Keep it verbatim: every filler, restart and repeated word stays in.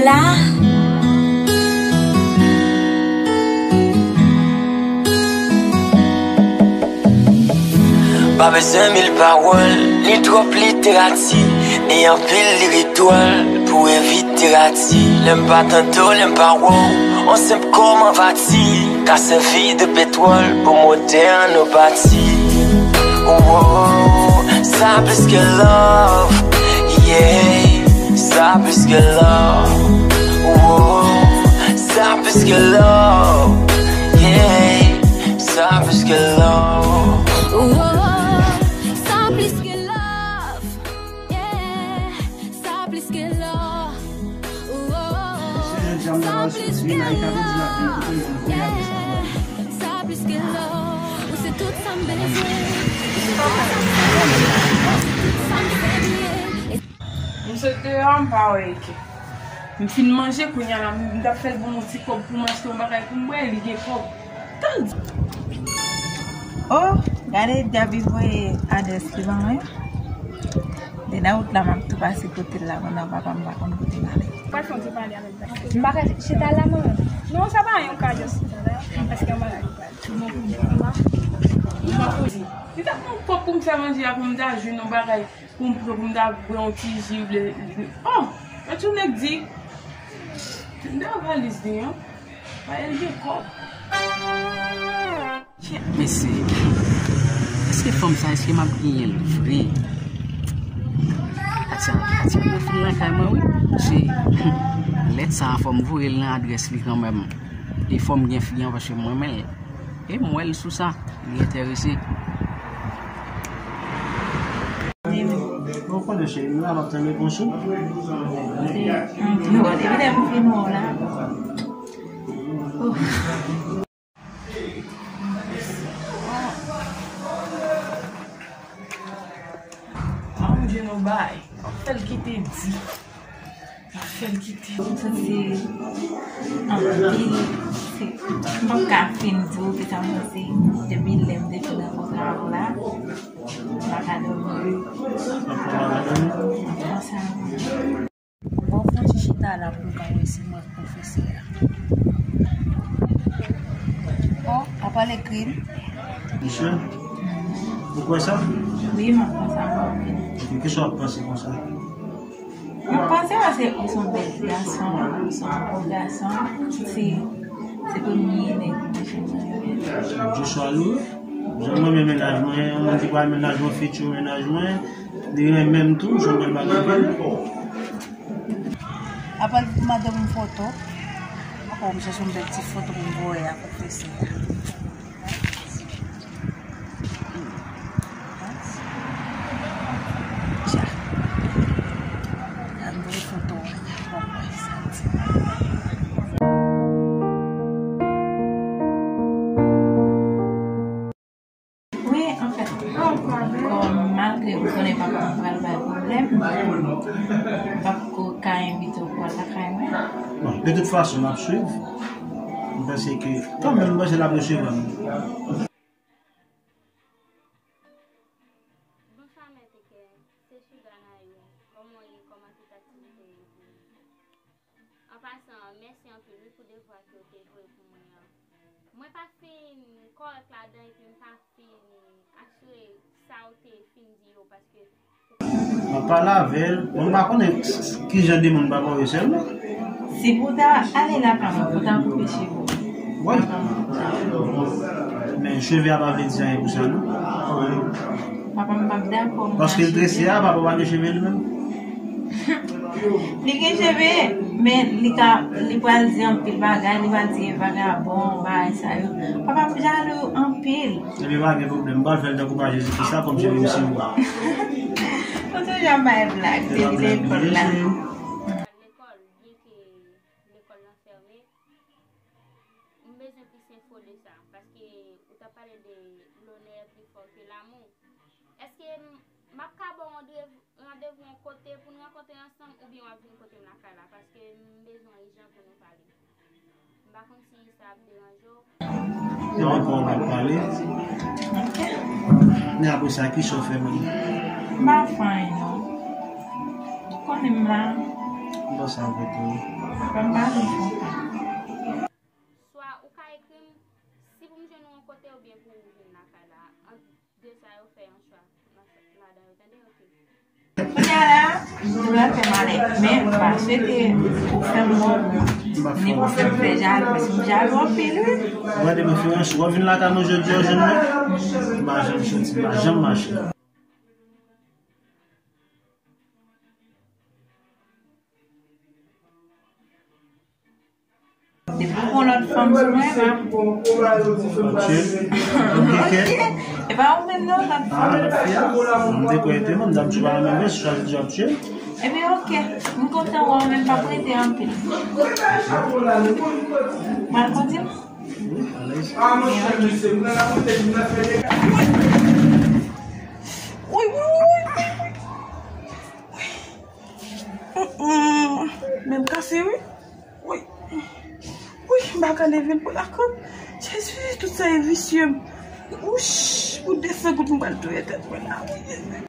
La. Pa bezwen mil pawòl, ni twòp literati, ni anpil lirik dwòl pou evite rati. Lè m pa tande w, lè m pa wè w, on senp kòm anvati ka sèvi de petwòl pou motè nou pati. Oh, oh, oh, sa plis ke love, yeah. Sa plis ke love, oh, sa plis ke love, yeah. Sa plis ke love. Oh, sa plis ke love, yeah. Sa plis ke love, oh, sa plis ke love, yeah. Sa plis ke love, ou se tout sa m bezwen, ou se tout sa m bezwen, ou se tout sa m bezwen. M sot deyò, m pa wè Eke. M fin manje, kounye a la, m t ap fè l ban m yon ti kòb pou m achte yon bagay pou m bwè, li gen kòb. Tan di. Oh, gade, Djaby voye adrès li ban mwen. Li nan wout la, m ap tou pase kote l la, pandan papa m pa konn kote m ale. Pral fè yon ti pale avèk Djaby. M pa ka chita la, mwen. Non, sa pa yon ka just chita la, paske yon bagay li pral. Li t ap ban m kòb pou m fè manje a, pou m ta jwenn yon bagay. Pou m pran, pou m ta bwè yon ti ji, vle, oh, mwen tou nèg di, m ta valiz li, an, pa el gen kòb. Mesye, èske fanm sa, èske m ap genyen l vre? Katia, Katia ap refin lakay mwen, wi. Se lèt sa a, fò m voye l nan adrès li kanmenm. E fò m gen fi an, paske m renmen l. E m wè l sou sa, li enterese. Ou konnen cheri, m la m ap tann repons ou. Nou konnen, epi lè pou fini w la. Aranje nou bay. Fè l kite di. Fè l kite. M santi anpil. Se, m p ap ka fin di w kisa m santi depi lè m te fin rankontre avè w la. M pa ka dòmi. M ap pran sa. Bon, fon ti chita la pou m ka wè si mwen pwofesè a. Bon, apre l ekri m. Misye, ou kwè sa? Wi, m ap pran sa. Epi, kisa w ap panse konsa? Mwen panse paske ou se yon bèl gason, ou se yon bon gason, se, se premye nèg mwen jwenn nan yon vi. Joshua Lou, jan mwen renmen mennaj mwen, yon moun ki pral mennaj mwen, fitur mennaj mwen, li renmen m tou, jan mwen bagay anpil. Apre l mande m foto, ankò m chèche yon bèl ti foto pou m voye a pwofesè a. Wi, anfèt, kòm malgre m konnen papa m pral bay pwoblèm, m p ap ko ka envite w pou w al lakay mwen. Bon, de tout fason, m ap swiv. M panse ke, kanmenm, m panse l ap resevwa m. Bonswa, Mèt Eke. Se Sugar Nayo. Kòman w ye? Kòman tout aktivite yo pou ou? An pasan, mèsi anpil, wi, pou devwa ke w te voye pou mwen an. Mwen pa fin kòrèk ladan, epi m pa fin asire sa w te fin di yo, paske M ap pale avè l. Mwen pa konnen s-, s-, ki jan de moun papa w ye sèlman. Si pou ta ale lakay mwen, pou ta koupe cheve w. Wi. Men cheve a pa vle di anyen pou sa, non. Papa m p ap dakò m mache. Paske l trese a, papa w pa gen cheve li menm. Li gen cheve, men li ka, li pral di anpil bagay, li pral di e vagabon, bagay sa yo. Papa m jalou anpil. Ebyen, pa gen pwoblèm. M pral fè l tankou pa Jezikri sa, kòm se menm si ou a. Ou toujou ap bay blag depi lekòl la. Lekòl, byenke lekòl lan fèmen, m bezwen plis enfo de sa, paske ou t ap pale de lonè pli fò ke lamou. Èske m, m ap ka ba w yon dre-, randevou yon kote pou n rankontre ansanm, oubyen w ap vin kote m lakay la, paske m bezwen w ijan pou nou pale. M pa konn si sa ap deranje w. Yon kò w ap pale. Men apre sa, kisa w fè menm? M pa fè anyen, non. Ou konnen m la. Bon, sa vre tou. Ban m pale konsa. Swa ou ka ekri m, si pou m jwenn ou yon kote oubyen pou ou vin lakay la. Ant de sa yo, fè yon chwa ladan yo, tande, oke. Kounye a la, nou la fè malè. Men, m pa swete ou fè m mò, ni pou fè m fè jalou, paske m jalou anpil, wi. Gade, men, Florence, w ap vin lakay nou jodi a, jwenn mwen? M pa janm soti, m pa janm mache. Depi w gon lòt fanm sou mwen, m ap... Ok. Ok. E pa ou menm non, lòt fanm. Ah, lòt fi a? M te kwè te mwen, m t ap di w pa renmen mwen, si w chwazi di w ap tchwe. Ebyen, ok. M kontan wè w, men m p ap rete anpil. M al kondi w? Wi, alèz. Ebyen, ok. Wi, wi, wi, wi, wi. Wi. Mm-mm. Men m kase, wi. Wi. Wi, m pa ka leve l pou lakòt. Jezi, tout sa e visye m. Wouch, pou de san goud m pral touye tèt mwen la. Wi, Jezi.